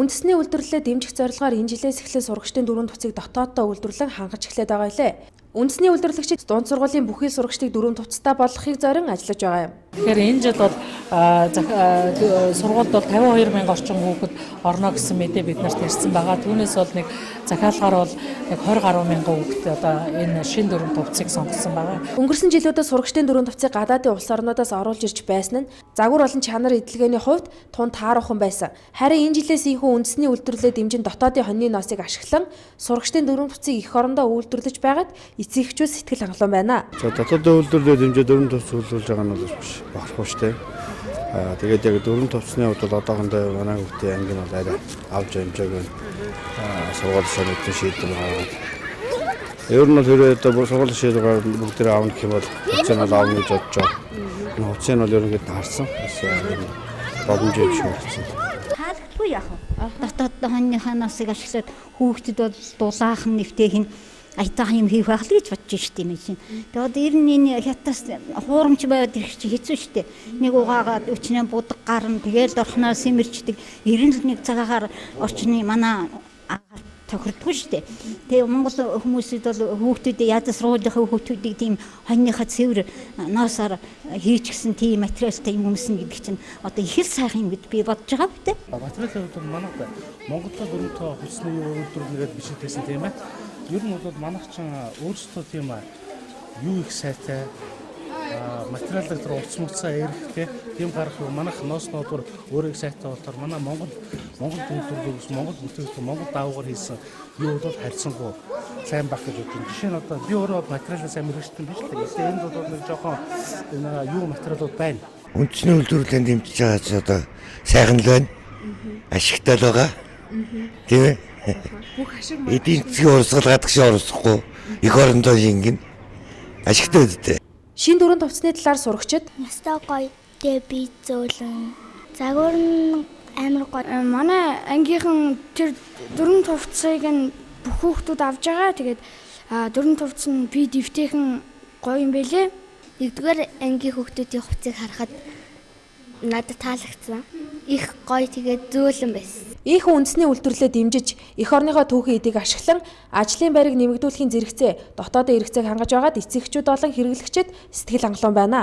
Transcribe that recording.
Үндэсний үйлдвэрлэлээ дэмжих зорилгоор энэ жилээс эхлэн сурагчдын дөрвөн хувцсыг дотооддоо үйлдвэрлэн хангаж эхлээд байгаа билээ. Үндэсний үйлдвэрлэгчид дунд сургуулийн бүхий сурагчдыг дөрвөн хувцастай болгохыг зорин ажиллаж байгаа юм. Тэгэхээр энэ жил бол сургуульд бол 52 мянга орчим хүүхэд орно гэсэн мэдээ бид нарт ирсэн байгаа. Түүнээс бол нэг захиалгаар бол нэг 20 гаруй мянган хүүхэд одоо энэ шинэ дөрвөн хувцсыг сонгосон байгаа. Өнгөрсөн жилүүдэд сурагчдын дөрвөн хувцсыг гадаадын улс орнуудаас оруулж ирж байсан нь загвар болон чанар эдэлгээний хувьд тун тааруухан байсан. Харин энэ жилээс ийнхүү үндэсний үйлдвэрлэлээ дэмжин дотоодын хоньны ноосыг ашиглан сурагчдын дөрвөн хувцсыг эх орондоо үйлдвэрлэж байгаад эцэг эхчүүд сэтгэл хангалуун байна. За, дотоодын үйлдвэрлэлээ дэмжиж дөрвөн хувцас үйлдвэрлэж байгаа нь бол биш бахархуу штэ. Тэгээд яг дөрвөн хувцсны хувьд бол одоохондоо манай хүүхдийн анги нь бол арай авч амжаагүй. Сургууль сонгосон шийдвэр гаргаад. Ер нь бол хэрвээ одоо сургуулийн шийдвэр гаргаад бүгдээрээ авна гэх юм бол хувцсыг нь бол авна гэж бодож байгаа. Энэ хувцсыг нь бол ерөнхийдөө харсан. Бас боломж юм шиг байна. Таалагдгүй яах вэ? Дотоод хоньныхаа насыг ашиглаад хүүхдэд бол дулаахан нэвтээх нь аятайхан юм хийх байх л гэж бодож штеп юм чинь. Тэгээд одоо ер нь энэ хятаас хуурамч байгаад ирэх чи хэцүү штеп. Нэг угаагаад өчнөө будаг гарна, тэгэл орхноо сэмэрчдэг. Ер нь л нэг цагаагаар орчны манай агаар тохирдгүй штеп. Тэгээ Монгол хүмүүсүүд бол хүүхдүүдээ ядас сургуулийнхаа хүүхдүүдийг тийм хоньныхаа цэвэр ноосоор хийчихсэн тийм материалтай юм өмсөн гэдэг чинь одоо их л сайхан юм гэж би бодож байгаа бтэ. Материалын хувьд бол манай Монголд дөрвөн тоо хувцсны юу үйлдвэрлэнэ гэдээ бичигдсэн тийм ээ. Ер нь бол манайх ч өөрсдөө тийм юу их сайтай материалыг тэр утас муцаа эрэхтэй тийм гарах юм. Манайх ноос нодвор өөрөө их сайтай болохоор манай Монгол үйлдвэрлэл Монгол бүтээгдэхүүн Монгол даавуугаар хийсэн юу бол харьцангуй сайн байх гэж бодсон. Жишээ нь одоо би өөрөө материалаа сайн мэрэгчтэн биш л дээ. Гэхдээ энд бол нэг жоохон энэ юу материалууд байна. Үндэсний үйлдвэрлэлээ дэмжиж байгаа ч одоо сайхан л байна. Ашигтай л байгаа. Тийм ээ. Бүх ашиг Эдийн засгийн урсгал гадагш орсохгүй эх орондоо шингэн ашигтай үстэй. Шинэ дөрвөн хувцсны талаар сурагчид Ястай гоё. Тэгээ би зөөлөн. Загвар нь амар гоё. Манай ангийнхан тэр дөрвөн хувцсыг нь бүх хүүхдүүд авч байгаа. Тэгээд дөрвөн хувцс нь би дэвтэйхэн гоё юм бэлээ. Нэгдүгээр ангийн хүүхдүүдийн хувцсыг харахад надад таалагдсан. Их гоё, тэгээд зөөлөн байсан. Ийхүү үндэсний үйлдвэрлэлээ дэмжиж эх орныхоо түүхийн эдийг ашиглан ажлын байрыг нэмэгдүүлэхийн зэрэгцээ дотоодын хэрэгцээг хангаж байгаад эцэг эхчүүд болон хэрэглэгчид сэтгэл хангалуун байна.